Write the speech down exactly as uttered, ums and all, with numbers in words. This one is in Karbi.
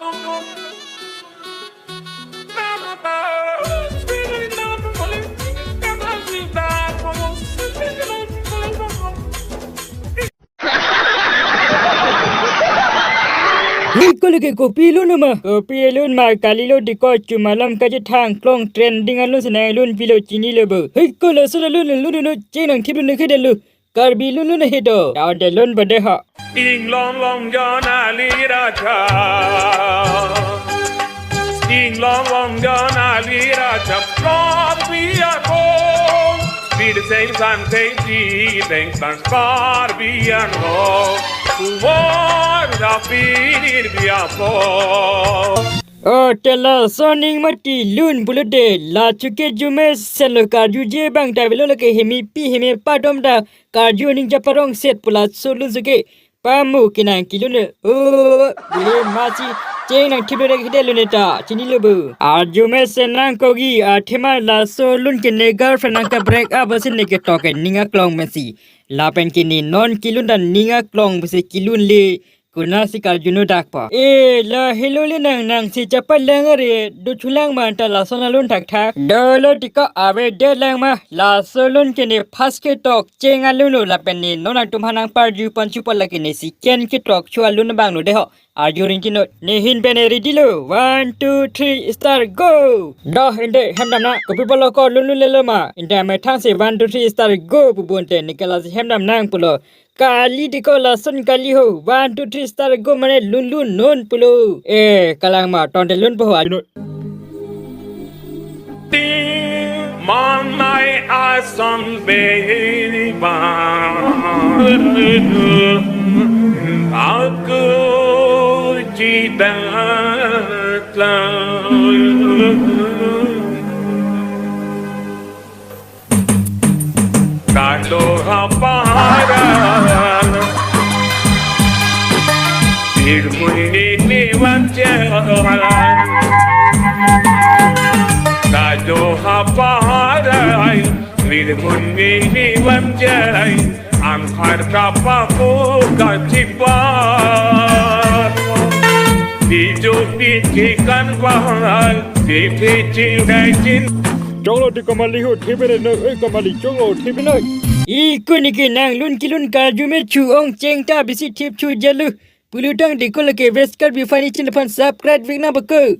Hei, ko lake kopi lun ma? Kopi lun ma, kalilo diko, chumalam kachethang klong trending alun senang lun pilo chinilo bo. Hei, ko laso lun lun lun cheng nangthip lun kedelo. Karbi lun lun he do. Daun de lun bade ha. Inglong long jon ali raja. Inglong long jon ali raja. Karbi ako. Bir seng san seng si seng san Karbi ako. Kuwar da pirir biapo. O, te laso ning mati lun pulote, la chuke arjumesen lo, karjuje abang ta avelo, lake hemipi hemipa atum ta karju aning chaparong set pu laso lun chuke pamu kenang kelun le. O, bile masi cheng nangthip lun kedelo neta, chinilo bo. Arjumesen nangkok-i athema laso lun ke ne girlfriend nangke break up asin ne ketok ke ning aklong mesi. Lapen ke ne non kelun ta ning aklong mesi kelun le. Konatsi karjuno dak pa. E, la helo le nang, nangsi chapa lang are, do chulang man ta lason alun thakthak. Dolo tiko ave de lang ma, laso lun ke ne first ketok cheng alun lo lapen ne non nangtum aphan nangparju pon chupo, lake ne second ketok chu alun abang lo de ho. Arju ring kino, ne hin pen ready lo. One, two, three, start, go. Doh, inde hem damnang, kopi pulo ko lun lun lelo ma. Inde methang si one, two, three, start, go pu bonte, ne ke lasi hem damnang pulo. Kali diko lason kali ho. One, two, three, start, go mane lun lun non pulo. E, kalang ma, tonte lun po ho. Anu. Ting manai asong beba. Aku cidatlang. Kalo haparan, irmuni ni wanjaran. Kalo haparan, irmuni ni wanjaran. Anghar kapaku kachipa. Bijok bijikan bahal, bibi chinai chin. Chonglo ti kamali ho thipene noi, oi kamali chonglo thipene noi. Iko niki nang lun kelun karju me chu ong cheng ta bisi thip chu jalo. Pulutang diko lake West Karbi Funny Channel aphan subscribe vek nang bako.